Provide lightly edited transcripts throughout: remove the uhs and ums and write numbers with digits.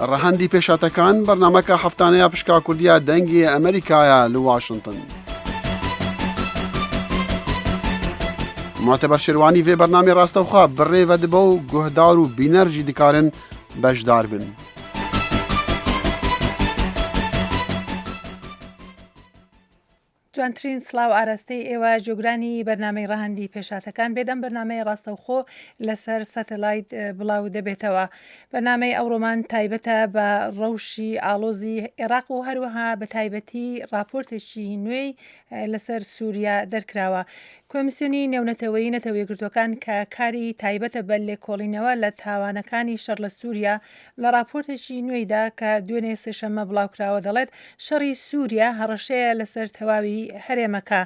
ڕەهەندی پێشهاتەکان بەرنامەکە هەفتانەیە پشکا کوردیە دەنگی ئەمریکایە لە واشنتن. معتبر شێروانی vê bernamê rastewxwe bi rê ve dibe û guhdar û bîner jî dikarin beşdar bin. جوانترین سڵاو ئاراستەی ئێوە جۆگرانی بەرنامەی ڕەهەندی پێشهاتەکان بێت ئەم بەرنامەیە ڕاستەوخۆ لەسەر سەتەلایت بڵاو دەبێتەوە بەرنامەی ئەوڕۆمان تایبەتە بە ڕەوشی ئاڵۆزی عێراق و هەروەها بە تایبەتی ڕاپۆرتێکی نوێی لەسەر سووریا دەرکراوە کۆمیسیۆنی نێونەتەوەیی نەتەوە یەکگرتووەکان کە کاری تایبەتە بە لێکۆڵینەوە لە تاوانەکانی شەڕ لە سووریا لە ڕاپۆرتێکی نوێیدا کە دوێنێ سێشەممە بڵاوکراوە دەڵێت، شەڕی سووریا هەڕەشەیە لەسەر تەواوی هەرێمەکە.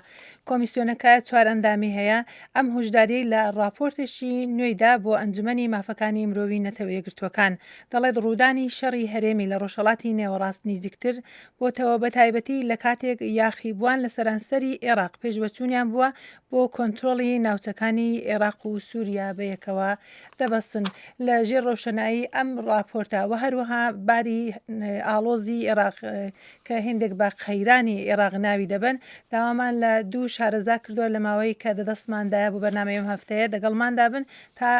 کۆمیسیۆنەکە چوار ئەندامی هەیە، ئەم هۆشداریەی لە ڕاپۆرتێکی نوێیدا بۆ ئەنجومەنی مافەکانی مرۆوی نەتەوە یەکگرتووەکان دەڵێت ڕوودانی شەڕی هەرێمی لە ڕۆژهەڵاتی نێوەڕاست نیزیکتر بۆتەوە بەتایبەتی لە کاتێک یاخیبووان لە سەرانسەری ئێراق پێشڤەچوونیان بووە بۆ کۆنترۆڵی ناوچەکانی ئێراق و سووریا بەیەکەوە دەبەستن. لە ژێر ڕۆشەنایی ئەم ڕاپۆرتە و هەروەها باری ئاڵۆزی ئێراق کە هێندێک بە قەیرانی ئێراق ناوی دەبەن، داوامان لە دوو شارەزا کردووە لە ماوەی کە دە دەستماندایە بۆ بەرنامەی ئەم هەفتەیە دەگەڵماندا بن تا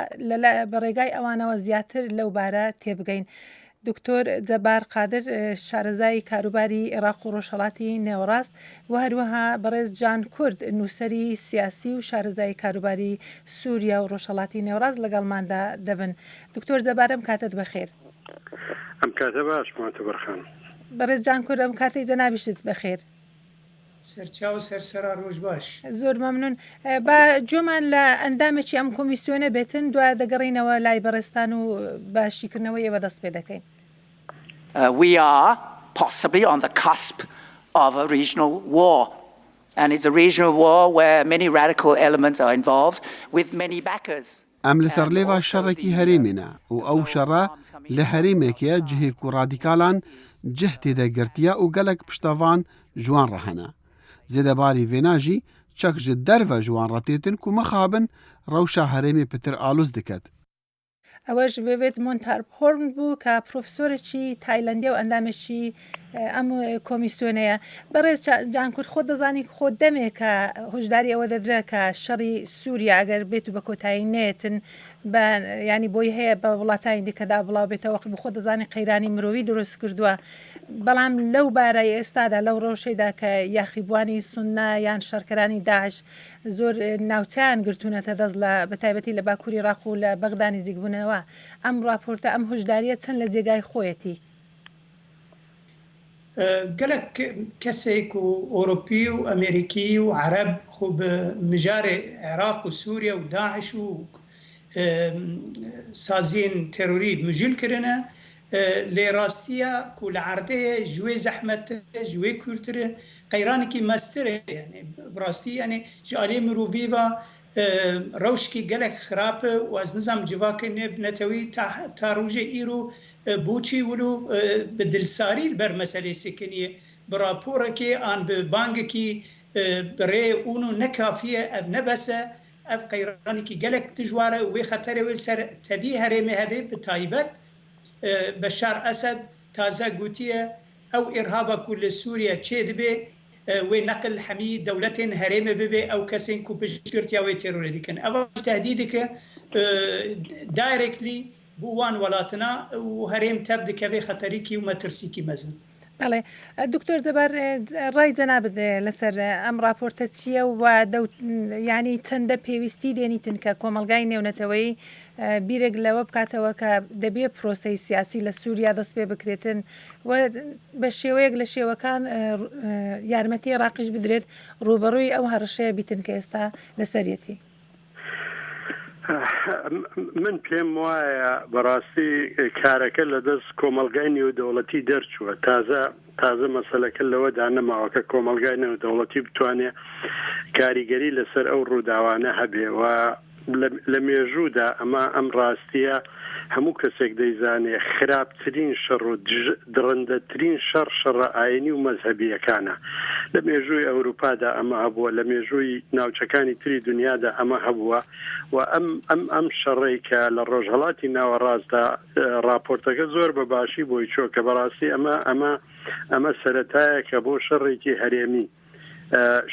بە ڕێگای ئەوانەوە زیاتر لەو بارە تێبگەین. دکتۆر جەبار قادر شارەزای کاروباری ئێراق و ڕۆژهەڵاتی نێوەڕاست و هەروەها بەڕێز جان کورد نووسەری سیاسی و شارەزای کاروباری سووریا و ڕۆژهەڵاتی نێوەڕاست لەگەڵماندا دەبن. دکتۆر جەبار ئەم کاتەت بەخێر. ئەم کاتە باش معتبر خان. بەڕێز جان کورد ئەم کاتەی جەنابیشت بەخێر. سەرچاو سەرسەرا ڕۆژ باش. زۆر مەمنون با گوێمان لە ئەندامێکی ئەم کۆمیسیۆنە بێتن دوای دەگەڕینەوە لای بەڕێزتان و بە شیکردنەوەی ئێوە دەست پێ دەکەین. We are possibly on the cusp of a regional war and it's a regional war where many radical elements are involved with many backers. Em li ser lêva şerekî herêmê ne û ew şere li herêmekê ye cihê ku radîkalan cih tê de girtiye û gelek piştevan ji wan re hene. Zêdebarî vêna jî çek ji derve ji wan re têtin ku mixabin rewşa herêmê pitir aloz diket. ئەوەش ڤێڤێت مۆنتارپۆرن بوو کە پرۆفیسۆرێکی تایلەندیە و ئەندامێکی ئەم کۆمیسیۆنەیە. بەڕێز جانکورد خۆت دەزانی خۆ دەمێکە هۆشداری ئەوە دەدرا کە شەڕی سووریا ئەگەر بێت و بە کۆتایی نێتن بە ینی بۆی هەیە بە وڵاتانی دیکەدا بڵاو بێتەوە خۆ دەزانی قەیرانی مرۆوی دروست کردووە بەڵام لەو بارای ئێستادا لەو ڕەوشەیدا کە یاخیبوانی سوننە یان شەڕکەرانی داعش زۆر ناوچەیان گرتوونەتە دەست لە بەتایبەتی لە باکووری ڕاق و لە بەغدا نزیک بوونەوە ئەم ڕاپۆرتە ئەم هۆشدارییە چەند لە جێگای خۆیەتی؟ گەلەک کەسێک و ئۆروپی و ئەمێریکی و عەرەب خو بە مژارێ عێراق و سوریە و داعش و سازیێن تێرۆری مژول کرنە لێ راستیە کو لە عەردێ ji wê zehmettir e, ji wê kûrtir e, qeyranekî meztir e yanî bi rastî yanî ji aliyê mirovî ve rewşekî gelek xirap e û ez nizam civakê nêvnetewî ta ta rojê îro boçî wilo bi dilsarî li ber meselê sekinîye bi raporekê an bi bangekî bi rê ûno ne kafî ye ev ne bes e ev qeyranekî gelek dijwar e û wê xeterê wê li ser tevî herêmê hebe bi taybet Beşar Esed taze gotiye ew îrhaba ku li Sûriye çêdibe wê neqil hemî dewletên herêmê bibe ew kesên ku piştgirtiya wê terorê dikin. Ev jî tehdîdeke directly bo wan welatina û herêm tev dikeve xeterîkî û metirsîkî mezin. بەڵێ دکتۆر جەبار ڕای جەنابت لەسەر ئەم ڕاپۆرتە چییە و یعنی چەندە پێویستی دێنیتن کە کۆمەڵگای نێونەتەوەیی بیرێک لەوە بکاتەوە کە دەبێ پرۆسەی سیاسی لە سووریا دەست پێ بکرێتن و بە شێوەیەک لە شێوەکان یارمەتی عێراقیش بدرێت ڕووبەڕووی ئەو هەڕەشەیە بیتن کە ئێستا لەسەریەتی. من پێم وایە بەڕاستی کارەکە لە دەست کۆمەڵگای نێودەوڵەتی دەرچووە تازە تازە مەسەلەکە لەوەدا نەماوە کە کۆمەڵگای نێودەوڵەتی بتوانێ کاریگەری لەسەر ئەو ڕووداوانە هەبێ و لە مێژوودا ئەمە ئەم ڕاستیە هەموو کەسێک دەیزانێ خراپترین شەڕ و دڕندەترین شەڕ شەڕە ئاینی و مەزهەبییەکانە. لە مێژووی ئەوروپادا ئەمە هەبووە، لە مێژووی ناوچەکانی تری دونیادا ئەمە هەبووە و ئەم ئەم ئەم شەڕەی کە لە ڕۆژهەڵاتی ناوەڕاستدا ڕاپۆرتەکە زۆر بە باشی بۆی چووە کە بەڕاستی ئەمە ئەمە ئەمە سەرەتایەکە بۆ شەڕێکی هەرێمی.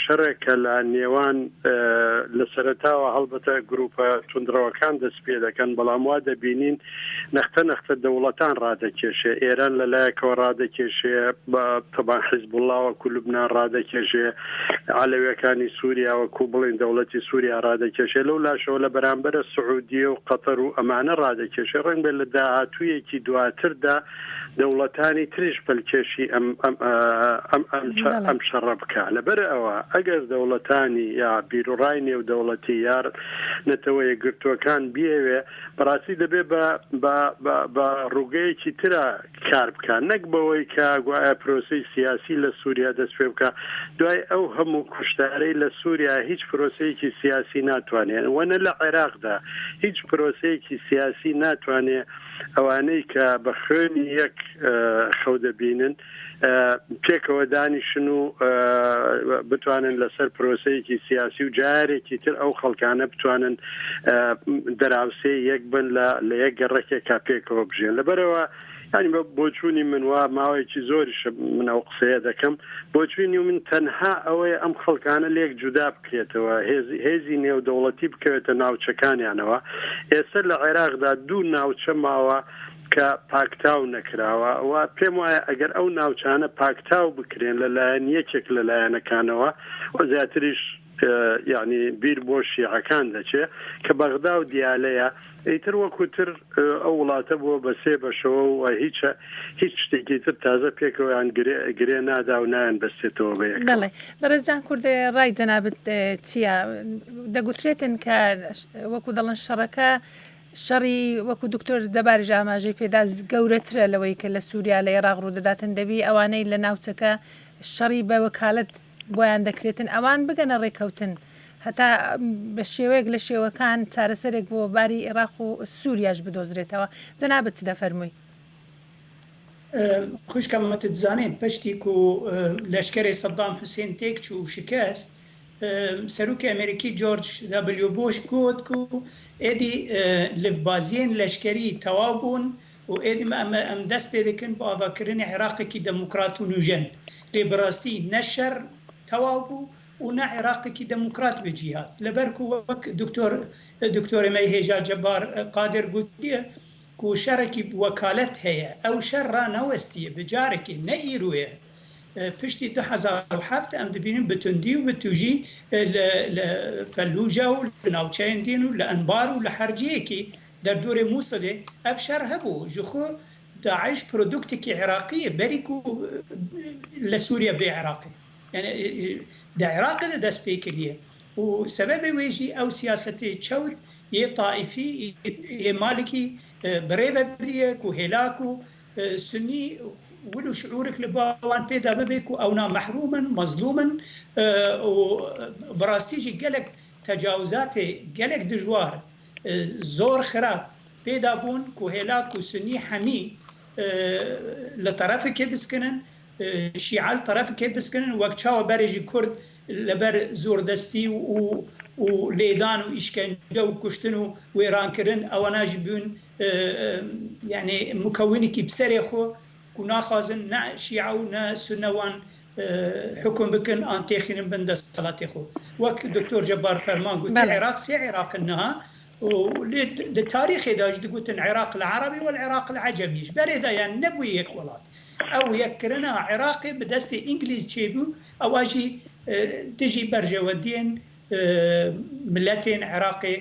شەڕێک کە لە نێوان لە سەرەتاوە هەڵبەتە گروپە توندڕەوەکان دەست پێ دەکەن بەڵام وا دەبینین نەختە نەختە دەوڵەتان ڕادەکێشێ ئێران لە لایەکەوە ڕادەکێشێ بە تەبان حیزبوڵڵا وەکو لوبنان ڕادەکێشێ عەلەویەکانی سووریا وەکو بڵێن دەوڵەتی سووریا ڕادەکێشێ لەو لاشەوە لە بەرامبەرە سعودیە و قەتەر و ئەمانە ڕادەکێشێ ڕەنگ بێت لە داهاتوویەکی دواتردا دەوڵەتانی تریش پەلکێشی ئەم ئەم ئەم ئەم ئەم شەڕە بکا. لەبەر ئەوە ئەگەر دەوڵەتانی یا بیروڕای نێودەوڵەتی یا نەتەوە یەکگرتووەکان بیەوێ بەڕاستی دەبێ بە بە بە بە ڕووگەیەکی ترا کار بکا نەک بەوەی کە گوایە پرۆسەی سیاسی لە سووریا دەست پێ بکا. دوای ئەو هەموو کوشتارەی لە سووریا هیچ پرۆسەیەکی سیاسی ناتوانێ و نە لە عێراقدا هیچ پرۆسەیەکی سیاسی ناتوانێ ئەوانەی کە بە خوێنی یەک خەو دەبینن پێکەوە دانیشن و بتوانن لەسەر پرۆسەیەکی سیاسی و جارێکی تر ئەو خەڵکانە بتوانن دەراوسێ یەک بن لە یەک گەڕەکێکا پێکەوە بژێن لەبەرەوە ینی بە بۆچوونی من وا ماوەیەکی زۆریشە من ئەو قسەیە دەکەم بۆچوونی من تەنها ئەوەیە ئەم خەڵکانە لێک جودا بکرێتەوە، هێزی نێودەوڵەتی بکەوێتە ناوچەکانیانەوە، ئێستا لە عێراقدا دوو ناوچە ماوە کە پاکتاو نەکراوە و پێم وایە ئەگەر ئەو ناوچانە پاکتاو بکرێن لەلایەن یەکێک لە لایەنەکانەوە و زیاتریش یعنی بیر بۆ شیعەکان دەچێ کە بەغدا و دیالەیە ئیتر وەکو تر ئەو وڵاتە بووە بە سێ بەشەوە و هیچ هیچ شتێکی تر تازە پێکەوەیان گرێ گرێ نادا و نایان بەستێتەوە بە یەکەوە. بەڵێ بەڕێز جان کورد ڕای جەنابت چییە؟ دەگوترێتن کە وەکو دەڵێن شەڕەکە شەڕی وەکو دکتۆر دەباریش ئاماژەی پێدا گەورەترە لەوەی کە لە سووریا لە ئێراق ڕوودەداتن دەبی ئەوانەی لە ناوچەکە شەڕی بە وەکالەت بۆیان دەکرێتن ئەوان بگەنە ڕێکەوتن هەتا بە شێوەیەک لە شێوەکان چارەسەرێک بۆ باری ئێراق و سووریاش بدۆزرێتەوە جەنابت چ دەفەرمووی؟ خوشکم تدزانێ پشتی کو لەشکرێ سەدام حوسێن تێک چوو و شکست سەروکێ ئەمریکی جۆرج دبلیو بوش گوت کو ئێدی لڤبازیێن لەشکەری تەواو بوون و ئێدی ئەم دەست پێ دەکەن بۆ ئاڤاکردنی عێراقێکی دەموکرات و نوژەن. لێ بەڕاستی نە شەر تەواو بوو و نە عێراقێکی دەموکرات بەجی هات. لەبەر کو وەک دکتۆر دکتۆرێ مەی هێژا جەبار قادر گوتیە کو شەڕێکی وەکالەت هەیە ئەو شەر ڕانەوەستیە بە جارێکێ نە ئیرویە پشتی 2007 ئەم دبینن بە توندی و بە توژی لە لە فەلوجە و لە ناوچەیەن دین و لە ئەنبار و لە هەر جێیەکی دەردورێ موسڵێ ئەڤ شەڕ هەبوو ژ خو داعش پرۆدوکتێکی عێراقیە بەری کو لە سوریە بێ عێراقێ یعنی دە عێراقێ دە دەست پێ کریە و سەبەبێ وێ ژی ئەو سیاسەتێ چەوت یێ تائیفی یێ مالکی بڕێڤە بریە کو هێلاک و سنی ولو شعورک لە باوان پێدا ببێ کو ئەونا مەحرومن مەزلومن و بەڕاستی ژی گەلەک تەجاوزاتێ گەلەک دژوار زۆر خراپ پێدا بوون کو هێلاک و سنی حەمی لە تەرەفکێ بسکنن شیعە لە تەرەفکێ بسکنن وەک چاوە بەرێژی کورد لەبەر زۆردەستی و و لێدان و ئیشکەنجە و کوشتن و وێرانکردن ئەوەناژی بوون یعنی مکونێکی بسەرێ خۆ کو ناخوازن نە شیعە و نە سونە وان حوکم بکن ئان تێخینن بن دەسەڵاتی خۆ وەک دکتۆر جەبار فەرمان گوتی عێراق سێ عێراقن نها و لێ د تاریخێداش دگوتن عێراق العربی والعراق العجمیش بەرێدا یان نەبوو یەک وڵات ئەو یەککردنا عێراقێ بە دەستی ئینگلیز چێبوو ئەوەژی دژی بەرژەوەندیên ملەتێن عێراقێ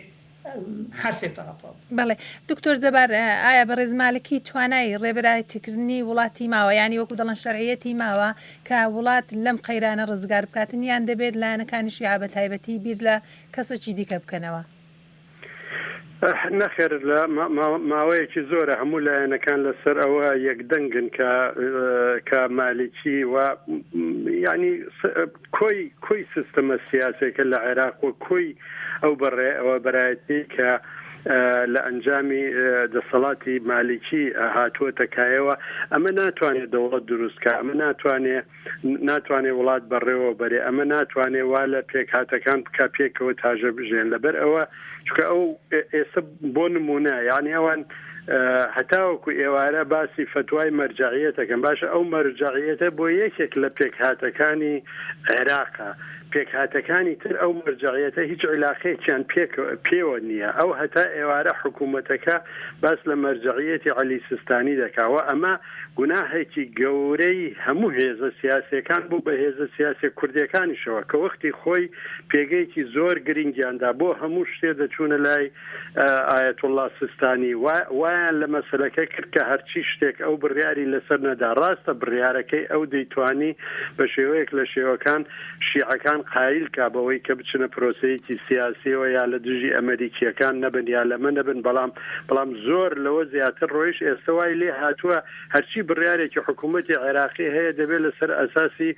هەر سێ تەڕەفە بوو. بەڵێ دکتۆر جەبار ئایا بەڕێز مالکی توانای ڕێبەرایەتیکردنی وڵاتی ماوە یانی وەکو دەڵێن شەرعیەتی ماوە کە وڵات لەم قەیرانە ڕزگار بکاتن یان دەبێت لایەنەکانی شیعە بە تایبەتی بیر لە کەسێکی دیکە بکەنەوە؟ نەخێر لە ماوەیەکی زۆرە هەموو لایەنەکان لەسەر ئەوە یەکدەنگن کە کە مالیکی و یعنی کۆی کۆی سیستەمە سیاسەکە لە عێراق و کۆی ئەو بەڕێ ئەوە بەرایەتی کە لە ئەنجامی دەسەڵاتی مالیکی هاتووەتە کایەوە ئەمە ناتوانێت دەوڵەت دروستکە ئەمە ناتوانێت ناتوانێ وڵات بەڕێوە بەرێ، ئەمە ناتوانێ وا لە پێکهاتەکان بکا پێکەوە تاژە بژێن، لەبەر ئەوە چونکە ئەو ئێستا بۆ نموونە یانی ئەوان هەتاوەکو ئێوارە باسی فەتوای مەرجەعیەت ئەکەن، باشە ئەو مەرجەعیەتە بۆ یەکێک لە پێکهاتەکانی عێراقە، پێکهاتەکانی تر ئەو مەرجەعیەتە هیچ عیلاقەیەکیان پێوە نییە، ئەو هەتا ئێوارە حکوومەتەکە باس لە مەرجەعیەتی عەلی سیستانی دەکا و ئەمە گوناهێکی گەورەی هەموو هێزە سیاسیەکان بوو بە هێزە سیاسیە کوردیەکانیشەوە کە وەختی خۆی پێگەیەکی زۆر گرنگیان دا بۆ هەموو شتێ دەچوونە لای ئایەتوڵا سیستانی وایان لە مەسەلەکە کرد کە هەرچی شتێک ئەو بڕیاری لەسەر نەدا ڕاستە بڕیارەکەی ئەو دەیتوانی بە شێوەیەک لە شێوەکان شیعەکان قایل کا بەوەی کە بچنە پرۆسەیەکی سیاسیەوە یا لە دژی ئەمەریکیەکان نەبن یا لەمە نەبن بەڵام بەڵام زۆر لەوە زیاتر ڕۆیش ئێستە وای لێ هاتووە هەرچی بڕیارێکی حکوومەتی عێراقی هەیە دەبێت لەسەر ئەساسی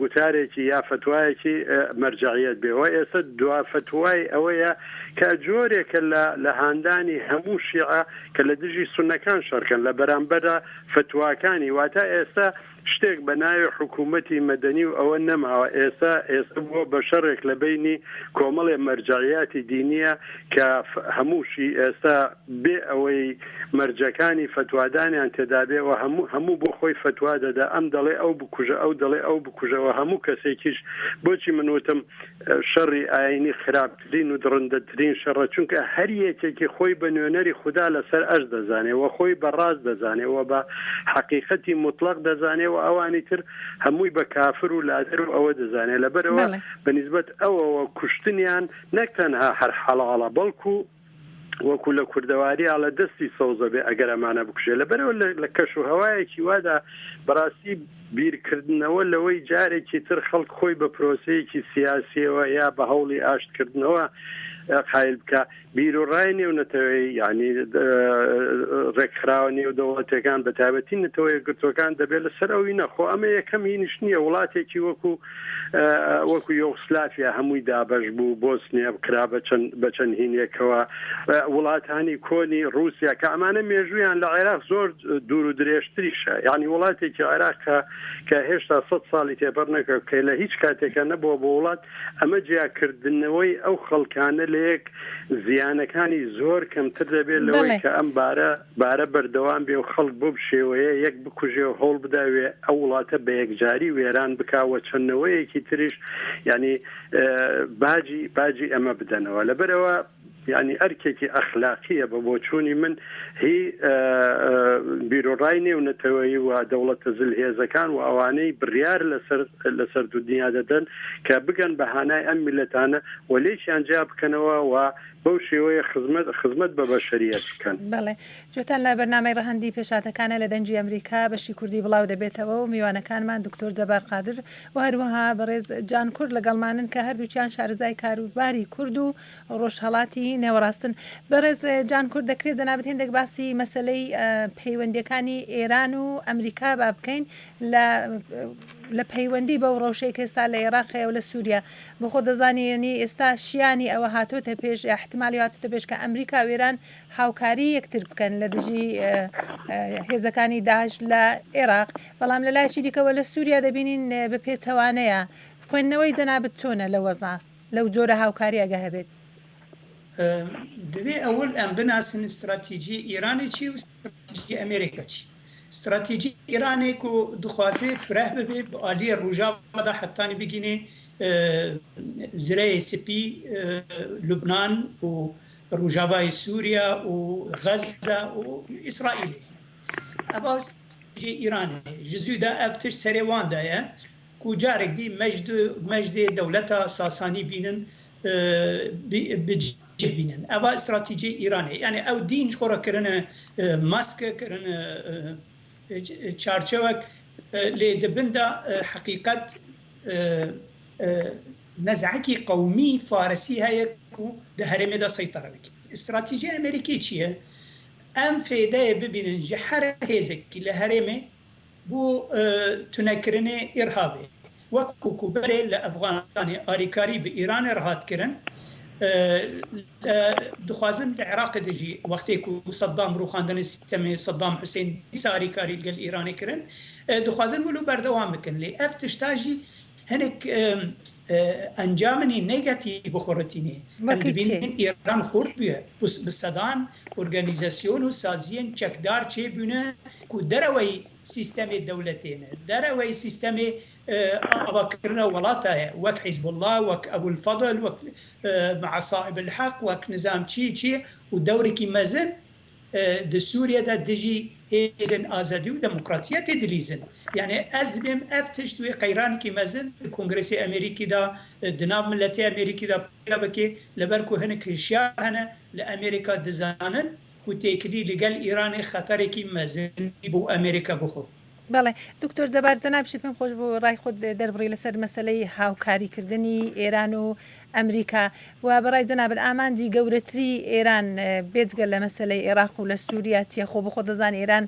گوتارێکی یا فتوایەکی مەرجەعیەت بێ و ئێستا دوا فتوای ئەوەیە کە جۆرێکە لە لە هاندانی هەموو شیعە کە لە دژی سوننەکان شەڕکەن لە بەرامبەرە فتواکانی واتە ئێستا شتێک بە ناوی حکوومەتی مەدەنی و ئەوە نەماوە، ئێستا ئێستا بووە بە شەڕێک لە بەینی کۆمەڵێ مەرجەعیاتی دینییە کە هەمووشی ئێستا بێ ئەوەی مەرجەکانی فەتوادانیان تێدا بێ و هەموو هەموو بۆ خۆی فەتوا دەدا ئەم دەڵێ ئەو بکوژە ئەو دەڵێ ئەو بکوژە و هەموو کەسێکیش بۆچی من وتم شەڕی ئاینی خراپترین و دڕندەترین شەڕە چونکە هەر یەکێکی خۆی بە نوێنەری خودا لەسەر ئەرز دەزانێ و خۆی بە ڕاست دەزانێ و بە حەقیقەتی موتڵەق دەزانێ و ئەوانی تر هەمووی بە کافر و لادەر و ئەوە دەزانێ لەبەرئەوە بە نیسبەت ئەوەوە کوشتنیان نەک تەنها هەر حەڵاڵە بەڵکو وەکو لە کوردەواری ئاڵە دەستی سەوزە بێ ئەگەر ئەمانە بکوژێ لەبەرەوە لە کەش و هەوایەکی وادا بەڕاستی بیرکردنەوە لەوەی جارێکی تر خەڵک خۆی بە پرۆسەیەکی سیاسیەوە یا بە هەوڵی ئاشتکردنەوە قایل بکە بیرۆڕای نێونەتەوەی یعنی ڕێکخراوە نێودەوڵەتەکان بە تایبەتی نەتەوە یەکگرتوەکان دەبێت لەسەر ئەوی نەخۆ ئەمە یەکەم هینیش نییە وڵاتێکی وەکو وەکو یۆغسلافیا هەمووی دابەش بوو، بۆسنیا کرا بە چەند هینێکەوە، وڵاتانی کۆنی ڕووسیا کە ئەمانە مێژوویان لە عێراق زۆر دوور و درێژتریشە، یانی وڵاتێکی عێراق کە کە هێشتا سەد ساڵی تێپەڕ نەکرد کە لە هیچ کاتێکا نەبووە بۆ وڵات، ئەمە جیاکردنەوەی ئەو خەڵکانە لە یەک زیانەکانی زۆر کەمتر دەبێت لەوەی کە ئەم بارە بارە بەردەوام بێ و خەڵک بەو شێوەیە یەک بکوژێ و هەوڵ بدا وێ ئەو وڵاتە بە یەکجاری وێران بکا و چەند نەوەیەکی تریش یانی باجی باجی ئەمە بدەنەوە لەبەرئەوە یانی ئەرکێکی ئەخلاقیە بە بۆچوونی من هی بیرۆڕای نێونەتەوەیی و دەوڵەتە زلهێزەکان و ئەوانەی بڕیار لەسەر لەسەر دنیا دەدەن کە بگەن بە هانای ئەم میللەتانە و لێکیان جیا بکەنەوە و بەو شێوەیە خزمەت خزمەت بە بەشەریەت بکەن. بەڵێ. گوێتان لە بەرنامەی ڕەهەندی پێشهاتەکانە لە دەنگی ئەمریکا بەشی کوردی بڵاو دەبێتەوە و میوانەکانمان دکتۆر جەبار قادر و هەروەها بەڕێز جان کورد لەگەڵمانن کە هەردووکیان شارەزای کاروباری کورد و ڕۆژهەڵاتی نێوەڕاستن. بەڕێز جان کورد دەکرێت جەنابت هێندێک باسی مەسەلەی پەیوەندیەکانی ئێران و ئەمریکا با بکەین لە لە پەیوەندی بەو ڕەوشەی کە ئێستا لە ئێراق هەیە و لە سووریا بۆ خۆت دەزانی یەنی ئێستا شیانی ئەوە هاتۆتە پێش یا احتمالی هاتۆتە پێش کە ئەمریکا و ئێران هاوکاری یەکتر بکەن لە دژی هێزەکانی داعش لە عێراق بەڵام لە لایەکی دیکەوە لە سووریا دەبینین بە پێچەوانەیە خوێندنەوەی جەنابت چۆنە لە وەزع لەو جۆرە هاوکاری ئەگە هەبێت؟ دەبێ ئەول ئەم بناسن ئیستراتیجی ئیرانێ چی و ئیستراتیجی ئەمریکا چی. ستراتیجی ئیرانێ کو دخوازێ فرەه ببێ bi aliyê Rojava de hetanî bigînê Zireyê Spî, Lubnan û Rojavayê Sûriya û Xezze û Îsraîlê. Eva stratejî Îranê ji zû de ev tişt serê wan de ye ku carek dî mecd mecdê dewleta Sasanî bînin bi cih bînin. Eva stratejî Îranê yanî ew dîn ji xwe re kirine maske kirine çarçewek lê di bin de heqîqet nezekî qewmî farisî heye ku di herêmê de seytere bike. Stratejîya Amerîkî çi ye? Em fêdeyê bibînin ji her hêzekî li herêmê bo tunekirinê îrhabê. Wek ku ku berê li Efxanistanê alîkarî bi Îranê re hat kirin, dixwazin li Iraqê de jî wextê ku Seddam rûxandinê sîstemê Seddam Husên dîsa alîkarî li gel Îranê kirin, dixwazin wilo berdewam bikin. Lê ev tişta jî hinek Encaminî negatîf bi xwe re tîne. Em dibînin Îran xurt bûye. Bi sedan organîzasyon û saziyên çekdar çêbûne ku dereweyî sîstemê dewletê ne, dereweyî sîstemê avakirina welata ye, wek Hîzbullah, wek Ebûlfedl, wek Measaîbulheq, wek nizam çî çî û dewrekî mezin di Sûriye de dijî hêzên azadî û demokratiyetê dilîzin. Yanî ez dibêm ev tişt wê qeyranekî mezin di Kongresê Amerîkî de, di nav miletê Amerîkî de peyda bike li ber ku hinek hişyar hene li Amerîka dizanin ku têkilî li gel Îranê xeterekî mezin bo Amerîka bixwe. بەڵێ دکتۆر جەبار جەنابیشت پێم خۆش بوو ڕای خۆت دەربڕی لەسەر مەسەلەی هاوکاریکردنی ئێران و ئەمریکا و بەڕای جەنابت ئامانجی گەورەتری ئێران بێجگە لە مەسەلەی عێراق و لە سووریا چیە خۆ بەخۆ دەزان ئێران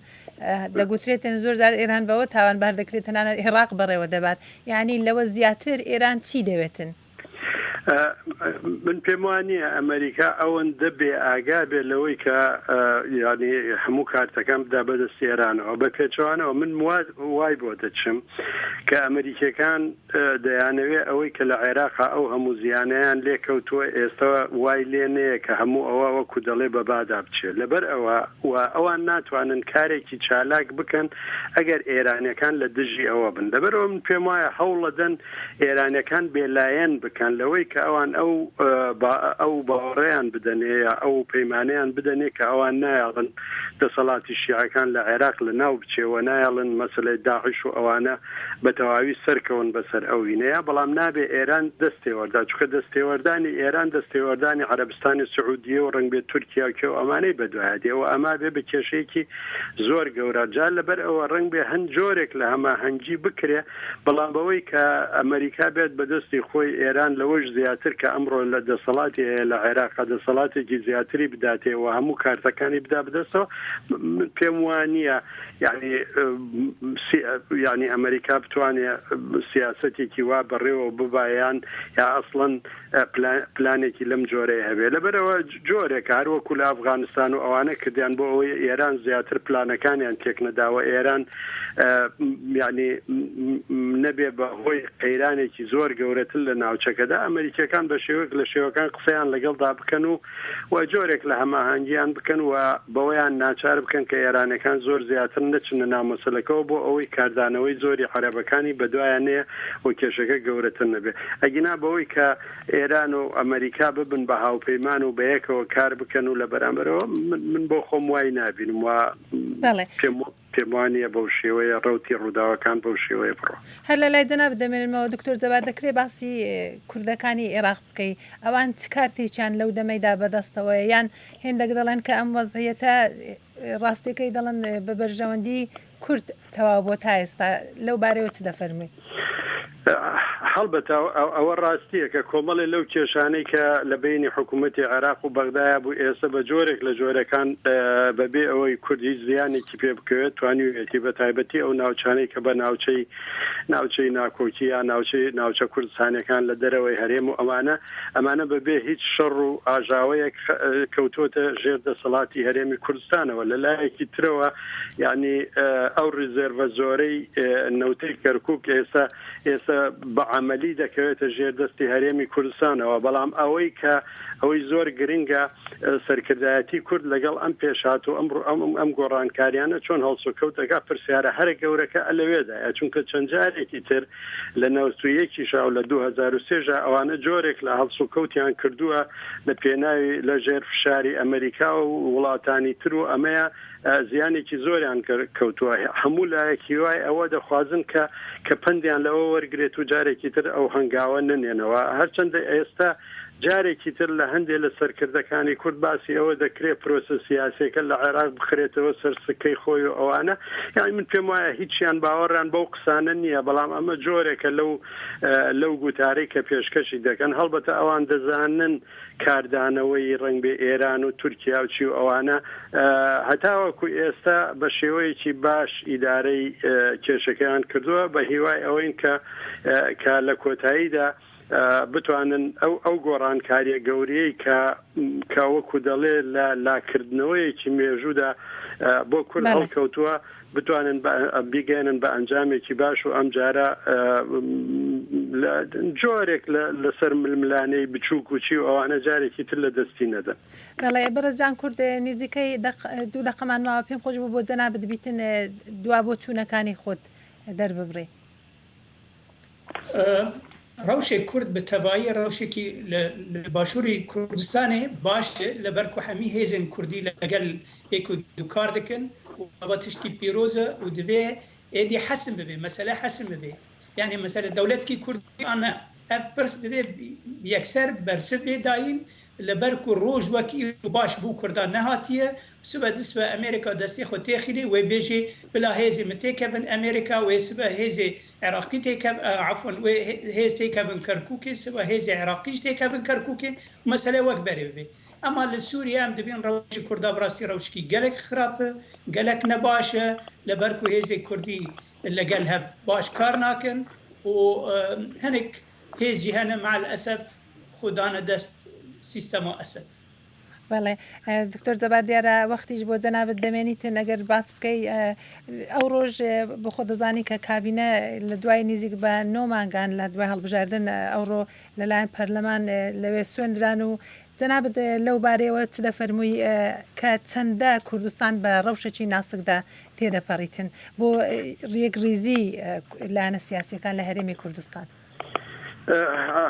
دەگوترێتن زۆر جار ئێران بەوە تاوانبار دەکرێت تەنانەت عێراق بەڕێوە دەبات یعنی لەوە زیاتر ئێران چی دەوێتن؟ من پێم وا نییە ئەمریکا ئەوەندە بێ ئاگا بێ لەوەی کە یعنی هەموو کارتەکان بدا بەدەست ئێرانەوە بە پێچەوانەوە من وای بۆ دەچم کە ئەمریکیەکان دەیانەوێ ئەوەی کە لە عێراقا ئەو هەموو زیانیان لێکەوتووە ئێستا وای لێ نەیە کە هەموو ئەوە وەکو دەڵێ بەبادا بچێت لەبەر ئەوە و ئەوان ناتوانن کارێکی چالاک بکەن ئەگەر ئێرانیەکان لە دژی ئەوە بن لەبەرئەوە من پێم وایە هەوڵەدەن ئێرانیەکان بێلایەن بکەن لەوەی کە ئەوان ئەو ئەو باوەڕیان بدەنێ یا ئەو پەیمانیان بدەنێ کە ئەوان نایەڵن دەسەڵاتی شیعەکان لە عێراق لە ناو بچێ و نایەڵن مەسەلەی داعش و ئەوانە بە تەواوی سەرکەون بەسەر ئەو وینەیە بەڵام نابێ ئێران دەست تێوەردا چونکە دەست تێوەردانی ئێران دەست تێوەردانی عەرەبستانی سعودیە و ڕەنگبێ تورکیا و کێ و ئەمانەی بەدوایا دێ و ئەما بێ بە کێشەیەکی زۆر گەورە جا لەبەر ئەوە ڕەنگبێ هەند جۆرێک لە هەماهەنگی بکرێ بەڵام بەوەی کە ئەمەریکا بێت بە دەستی خۆی ئێران لەوەش زیاتر کە ئەمڕۆ لە دەسەڵاتی هەیە لە عێراقا دەسەڵاتێکی زیاتری بداتێ و هەموو کارتەکانی بدا بدەستەوە من پێم وا نییە یعنی یعنی ئەمریکا بتوانێ سیاسەتێکی وا بەڕێوە ببا یان یا ئەسڵەن پلانێکی لەم جۆرەی هەبێ لەبەرەوە جۆرێک هەر وەکو لە ئەفغانستان و ئەوانە کردیان بۆ ئەوەی ئێران زیاتر پلانەکانیان تێکنەداوە ئێران یعنی نەبێ بە هۆی قەیرانێکی زۆر گەورەتر لە ناوچەکەدا ئەمریکیەکان بە شێوەیەک لە شێوەکان قسەیان لەگەڵدا بکەن و و جۆرێک لە هەماهەنگیان بکەن و بەوەیان ناچار بکەن کە ئێرانەکان زۆر زیاتر نەچنە ناو مەسەلەکەوە بۆ ئەوەی کاردانەوەی زۆری عەرەبەکانی بەدوایان نەیە و کێشەکە گەورەتر نەبێ ئەگینا بەوەی کە ئێران و ئەمەریکا ببن بە هاوپەیمان و بەیەکەوە کار بکەن و لە بەرامبەرەوە من بۆ خۆم وای نابینم و پێم پێم وانییە بەو شێوەیە ڕەوتی ڕووداوەکان بەو شێوەیە بڕۆ. هەر لە لای جەنابت دەمێنمەوە دکتۆر جەبار دەکرێ باسی کوردەکانی ئێراق بکەی ئەوان چ کارتێکیان لەو دەمەیدا بەدەستەوەیە یان هێندەک دەڵێن کە ئەم وەزعیەتە ڕاستیەکەی دەڵێن بە بەرژەوەندی کورد تەواو بۆ تا ئێستا لەو بارەیەوە چ دەفەرمووی؟ هەڵبەتە ئەوە ڕاستییە کە کۆمەڵێ لەو کێشانەی کە لە بەینی حکوومەتی عێراق و بەغدایا بوو ئێستا بە جۆرێک لە جۆرەکان بەبێ ئەوەی کورد هیچ زیانێکی پێ بکەوێت توانیویەتی بە تایبەتی ئەو ناوچانەی کە بە ناوچەی ناوچەی ناکۆکی یا ناوچەی ناوچە کوردستانیەکان لە دەرەوەی هەرێم و ئەمانە ئەمانە بەبێ هیچ شەڕ و ئاژاوەیەک کەوتووەتە ژێر دەسەڵاتی هەرێمی کوردستانەوە لە لایەکی ترەوە یعنی ئەو ریزێرڤە زۆرەی نەوتەی کەرکک ئێستا ئێستا بە عملی دەکەوێتە ژێر دەستی هەرێمی کوردستانەوە بەڵام ئەوەی کە ئەوەی زۆر گرنگە سەرکردایەتی کورد لەگەڵ ئەم پێشهات و ئەم ئەم ئەم گۆڕانکاریانە چۆن هەڵسوکەوت دەکات پرسیارە هەرە گەورەکە لەوێدایە چونکە چەند جارێکی تر لە 91 شا و لە 2003 ژا ئەوانە جۆرێک لە هەڵسوکەوتیان کردووە لە پێناوی لە ژێر فشاری ئەمریکا و وڵاتانی تر و ئەمەیە زیانێکی زۆریان کەوتووە هەموو لایەک هیوای ئەوە دەخوازن کە کە پەندیان لەوە وەرگێت و جارێکی تر ئەو هەنگاوە نەنێنەوە هەرچەندە ئێستا جارێکی تر لە هەندێ لە سەرکردەکانی کورد باسی ئەوە دەکرێ پرۆسە سیاسیەکە لە عێراق بخرێتەوە سەر سکەی خۆی و ئەوانە، یانی من پێم وایە هیچیان باوەڕیان بەو قسانە نییە، بەڵام ئەمە جۆرێکە لەو لەو گوتارەی کە پێشکەشی دەکەن، هەڵبەتە ئەوان دەزانن کاردانەوەی ڕەنگبێ ئێران و تورکیا و چی و ئەوانە هەتاوەکو ئێستا بە شێوەیەکی باش ئیدارەی کێشەکەیان کردووە، بە هیوای ئەوەین کە کە لە کۆتاییدا بتوانن ئەو ئەو گۆڕانکاریە گەورەیەی کە کە وەکو دەڵێ لە لاکردنەوەیەکی مێژوودا بۆ کورد هەڵکەوتووە بتوانن بیگەێنن بە ئەنجامێکی باش و ئەمجارە جۆرێک لەسەر ململانێی بچووک و چی و ئەوانە جارێکی تر لە دەستی نەدەن. بەڵێ بەڕێز جان کورد نزیکەی دوو دەقەمان ماوە پێم خۆش بوو بۆ جەنابت بیتن دوا بۆ چوونەکانی خۆت دەرببڕی. ڕەوشێ کورد بە تەڤایی ڕەوشێکی لە باشووری کوردستانێ باشە لەبەر کو هەمی هێزێن کوردی لەگەل یەک و دو کار دکن و ئەڤە تشتکی پیرۆزە و دڤێ ئێدی حەسم ببێ مەسەلە حەسم ببێ یانی مەسەلە دەولەتکی کوردی ئان نە ئەڤ پرس دڤێ یەکسەر بەرسڤ بێ دایین لەبەر کو ڕۆژ وەک ئیرو باش بو کوردان نەهاتیە سبە دسبە ئەمێرێکا دەستێ خو تێخینێ وێ بێژێ بلا هێزێ من تێکەڤن ئەمێرێکا وێ سبە هێزێ عێراقی تێکەڤ عەفوەن وێ هێز تێکەڤن کەرکوکێ سبە هێزێ عێراقیش تێکەڤن کەرکوکێ مەسەلە وەک بەرێ ببێ ئەما لە سوریە ئەم دبین ڕەوشی کوردا بڕاستی ڕەوشکی گەلەک خراپە گەلەک نەباشە لەبەر کو هێزێ کوردی لەگەل هەڤ باش کار ناکەن و هەنێک هێزی هەنە مع الاسف خۆ دانە دەست سیستەما ئەسەد. بەڵێ دکتۆر جەبار دیارە وەختیش بۆ جەنابت دەمێنیتن ئەگەر باس بکەی ئەو ڕۆژ بۆ خۆ دەزانی کە کابینە لە دوای نزیک بە نۆ مانگان لە دوای هەڵبژاردن ئەوڕۆ لەلایەن پەرلەمان لەوێ سوێندران و جەنابت لەو بارەیەوە چ دەفەرمووی کە چەندە کوردستان بە ڕەوشێکی ناسکدا تێدەپەڕیتن بۆ یەکڕیزی لایەنە سیاسیەکان لە هەرێمی کوردستان؟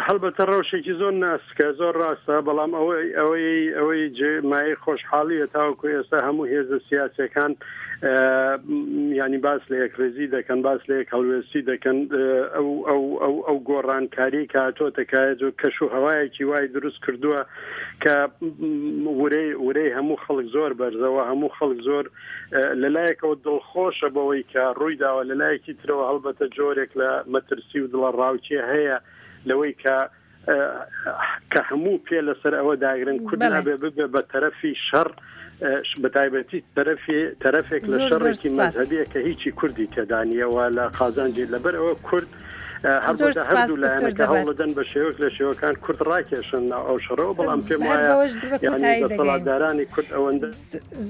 هەڵبەتە ڕەوشێکی زۆر ناسکە زۆر ڕاستە بەڵام ئەوەی ئەوەی ئەوەی مایەی خۆشحاڵیە تاوەکو ئێستا هەموو هێزە سیاسەکان ینی باس لە یەکڕێزی دەکەن باس لە یەک هەڵوێستی دەکەن ئەو ئەو ئەو ئەو گۆڕانکاری کە هاتۆتە کایە کەش و هەوایەکی وای دروست کردووە کە ورەی ورەی هەموو خەڵک زۆر بەرزەوە هەموو خەڵک زۆر لەلایەکەوە دڵخۆشە بەوەی کە ڕوویداوە لەلایەکی ترەوە هەڵبەتە جۆرێک لە مەترسی و دڵەڕاوکێ هەیە لەوەی کە کە هەموو پێ لەسەر ئەوە داگرن کورد نابێ ببێ بە تەرەفی شەڕ بە تایبەتی تەرەفی تەرەفێک لە شەڕێکی مەزهەبیە کە هیچی کوردی تێدانیەوە لە قازانجی لەبەر ئەوە کورد هەر هەردوو لایەنەکە هەوڵدەن بە شێوەک لە شێوەکان کورد ڕاکێشن ناو ئەو شەڕەوە بەڵام پێم وایە دەسەڵاتدارانی کورد ئەوەندە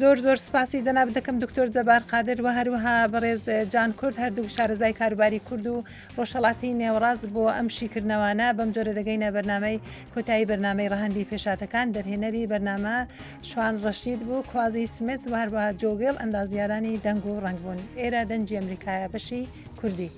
زۆر زۆر سپاسی جەنابت دەکەم دکتۆر جەبار قادر و هەروەها بەڕێز جان کورد هەردوو شارەزای کاروباری کورد و ڕۆژهەڵاتی نێوەڕاست بۆ ئەم شیکردنەوانە بەم جۆرە دەگەینە بەرنامەی کۆتایی بەرنامەی ڕەهەندی پێشهاتەکان دەرهێنەری بەرنامە شوان ڕەشید بوو کوازی سمت و هەروەها جۆگێڵ ئەندازیارانی دەنگ و ڕەنگ بوون ئێرە دەنگی ئەمریکایە بەشی کوردی.